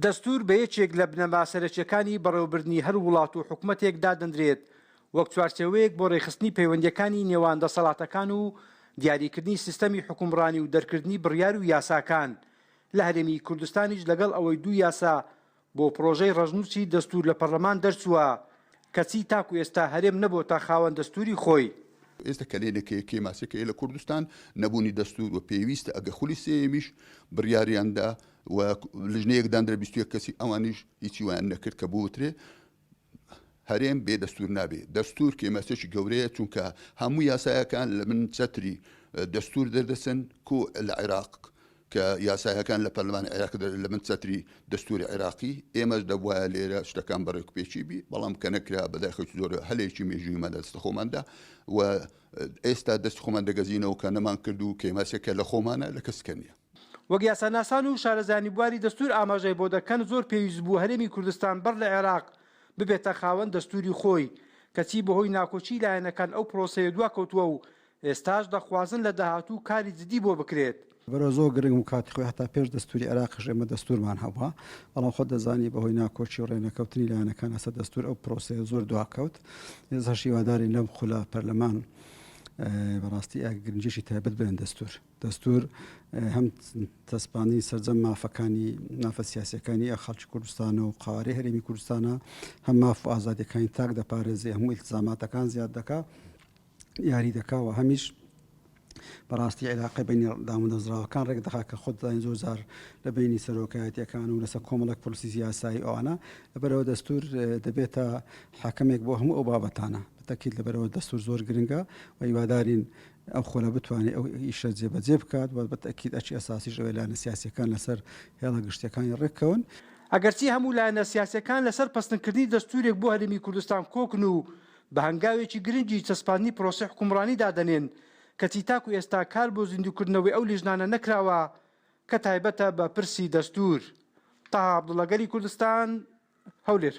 دەستوور بە یەکێک لە بنەما سەرەکییەکانی بەڕێوەبردنی هەر وڵات و حکومەتێک دادەنرێت، وەک چوارچێوەیەک بۆ رێکخستنی پەیوەندییەکانی نێوان دەسەڵاتەکان و دیاریکردنی سیستەمی حوکمڕانی و دەرکردنی بڕیار و یاساکان. لە هەرێمی کوردستانیش لەگەڵ ئەوەی دوو یاسا بۆ پڕۆژەی ڕەشنووسی دەستوور لە پەڕلەمان دەرچووە، کەچی تاکو ئێستا هەرێم نەبۆتە خاوەن دەستووری خۆی. ئێستا کەلێنێک هەیە، کێماسیەک هەیە لە کوردستان، نەبوونی دەستوور و پێویستە ئەگەر خولی سێیەمیش بڕیاریان دا و لژنەیەک داندرا 21 کەسی ئەوانیش هیچی وایان نەکرد کە بوترێ هەرێم بێ دەستور نابێ. دەستور کێماسیەکی گەورەیە چونکە هەموو یاسایەکان لە بن چەتری دەستور دەردەچن کو لە عێراق کە یاسایەکان لە پەرلەمانی عێراق لە بن چەتری دەستوری عێراقی ئێمەش دەبوایە لێرە شتەکان بە ڕێکوپێکی بی بەڵام کە نەکرا بەداخێکی زۆر هەلێکی مێژوویمان لە دەستە خۆماندا و ئێستا دەست خۆمان دەگەزینەوە کە نەمان کرد و کێماسیەکە لە خۆمانە لە کەس کە نییە. وەک یاساناسان و شارەزایانی بواری دەستوور ئاماژەی بۆ دەکەن، زۆر پێویست بوو هەرێمی کوردستان بەر لە عێراق ببێتە خاوەن دەستووری خۆی، کەچی بەهۆی ناکۆکیی لایەنەکان ئەو پرۆسەیە دواکەوتووە و ئێستاش دەخوازن لە داهاتوو کاری جدی بۆ بکرێت. بەرەو زۆر گرنگ بوو کاتی خۆی هەتا پێش دەستووری عێراقیش ئێمە دەستوورمان هەبووە، بەڵام خۆت دەزانی بەهۆی ناکۆکی و ڕێنەکەوتنی لایەنەکان لەسەر دەستوور ئەو پرۆسەیە زۆر دواکەوت، ئێستاش هیوادارین لەم خولە پەرلەمان بەڕاستی گرنگیی تایبەت بدەن دەستوور. دەستوور هەم چەسپاندنی سەرجەم مافەکانی مافە سیاسیەکانی ئە خەڵکی کوردستانە و قوارەی هەرێمی کوردستانە هەم ماف و ئازادیەکانی تاک دەپارێزێ هەموو ئیلتزاماتەکان زیاد دەکا یاری دەکا و هەمیش بەڕاستی عێراقی بینی دامودەزراوەکان ڕێک دەخا کە خۆت دەزانین زۆر جار لە بینی سەرۆکایەتیەکان و لەسەر کۆمەڵێک پرۆسی یاسایی ئەوانە لەبەرەوە دەستور دەبێتە حاکمێک بۆ هەموو ئەو بابەتانە بەتەکید لەبەرەوە دەستور زۆر گرنگە و هیوادارین ئەم خولە بتوانێت ئەو ئیشە جێبەجێ بکات و بە تەئکید ئەرکی ئەساسیش ئەوەیە لایەنە سیاسییەکان لەسەر هێڵە گشتییەکانی ڕێککەون. ئەگەرچی هەموو لایەنە سیاسییەکان لەسەر پەسندکردنی دەستوورێک بۆ هەرێمی کوردستان کۆکن و بە هەنگاوێکی گرنگی چەسپاندنی پرۆسەی حوکمڕانی دادەنێن، کەچی تاکو ئێستا کار بۆ زیندووکردنەوەی ئەو لیژنانە نەکراوە کە تایبەتە بە پرسی دەستوور. تەها عەبدوڵا، گەلی کوردستان، هەولێر.